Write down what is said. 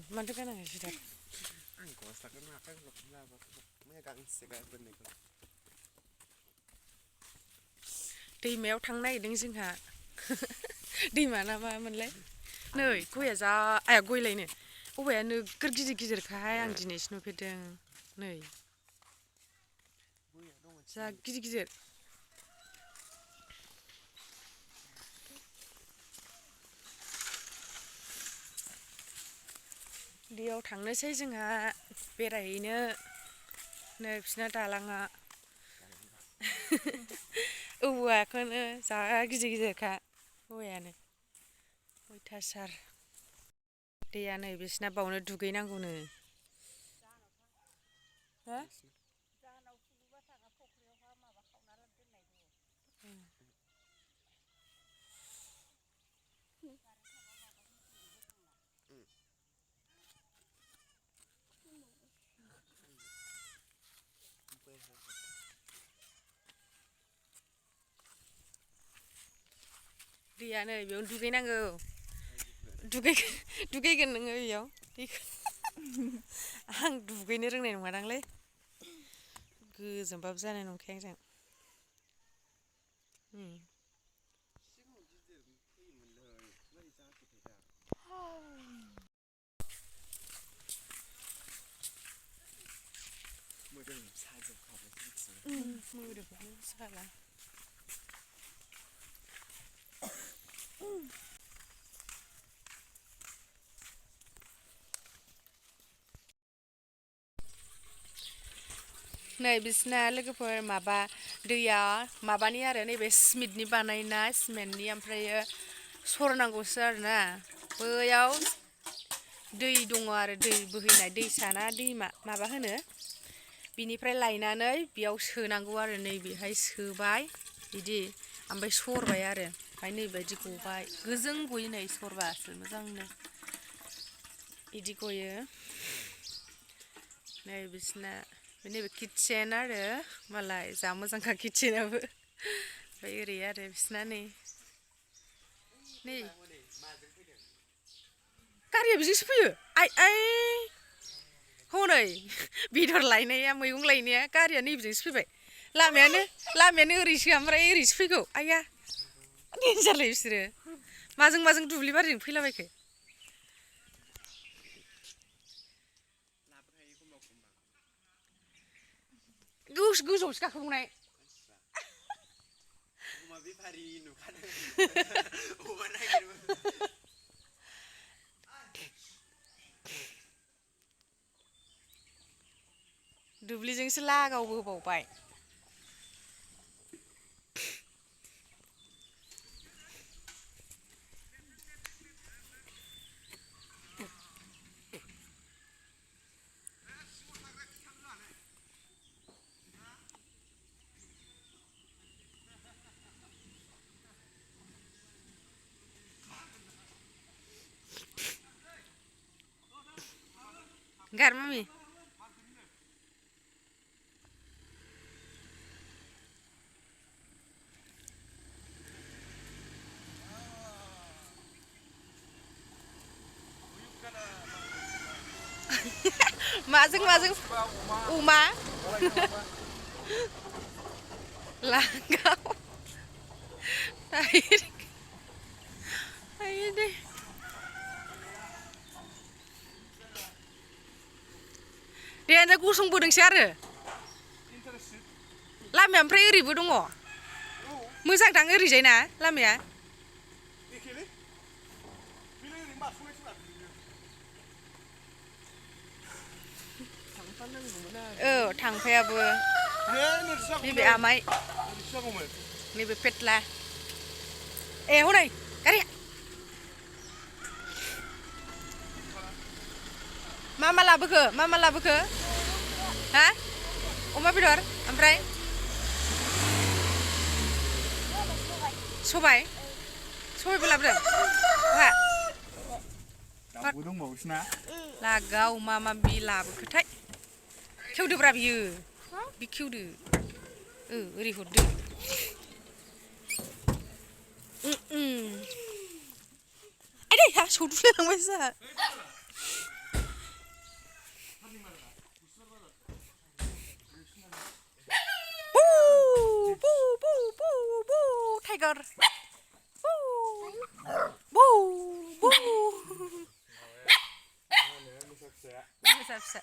मानोथो गानाङासै दा आं गस्लाखौनो आखाइ लाबाखै मैया गांसे गारबोनायखौ दैमायाव थांनो नागिरदों जोंहा दैमा ना मामोनलाय नै गया जा आया गयलायनो औवाया नोगोर गिदिरखाहाय आं दिनैसो नुफेरदों नै जा गिदिर दैयाव थांनोसै जोंहा बेरायहैनो नै बिसिना दालाङा औवाखौनो जा गिदिरखा औवायानो अयथासार दैया नै बिसिना बावनो दुगैनांगौनो हो दैया नै बेयावनो दुगैनांगौ दुगैगोन नोङो बेयाव आं दुगैनो रोंनाय नङादांलै गोजोमबाबो जानाय नंखाया आंजों मोदोम साजोबखाबाय मोदोमानो साला नै बिसिना लोगोफोर माबा दैया माबानि आरो नैबे सिमेन्टनि बानायनाय सिमेन्टनि ओमफ्रायो सरनांगौसो आरोना बैयाव दै दङ आरो दै बोहैनाय दैसाना दैमा माबा होनो बिनिफ्राय लायनानै बेयाव सोनांगौ आरो नैबेहाय सोबाय बिदि ओमफ्राय सरबाय आरो ओमफ्राय नैबायदि गबाय गोजों गयो नै सरबासो मोजांनो बिदि गयो नै बिसिना नैबे किटचेन आरो मालाय जा मोजांखा किटचेनाबो ओमफ्राय ओरै आरो बिसिना नै गारिया बेजोंसो फैयो आइ हनै बेदर लायनाया मैगं लायनाया गारिया नैबेजोंसो फैबाय लामायानो ओरैसो ओमफ्राय ओरैसो फैगौ आइया देन्जारलै बिसोरो माजों दुब्लि बारिजों फैलाबायखो गोजौआवसो गाखोबावनाय अमा बेफारि नुखादों अमा नागिरबो दुब्लिजोंसो लागावबोबावबाय गार मामि माजों अमा लांगाव आयो दे दे गसंबोदोंसै आरो लामाया ओमफ्राय ओरैबो दङ मोजांदां ओरैजाय ना लामाया औ थांफायाबो नैबे आमाइ नैबे पेटला ए हनै गारिया मा लाबोखो हा अमा बेदर ओमफ्राय सबायबो लाबोदों हा दाउबो दंबावोसो ना लागाव माबि लाबोखोथाय खेवदोब्रा बियो बि खेवदो ओरै हरदो दुलांबाय जा टाइगार फिसा फिसा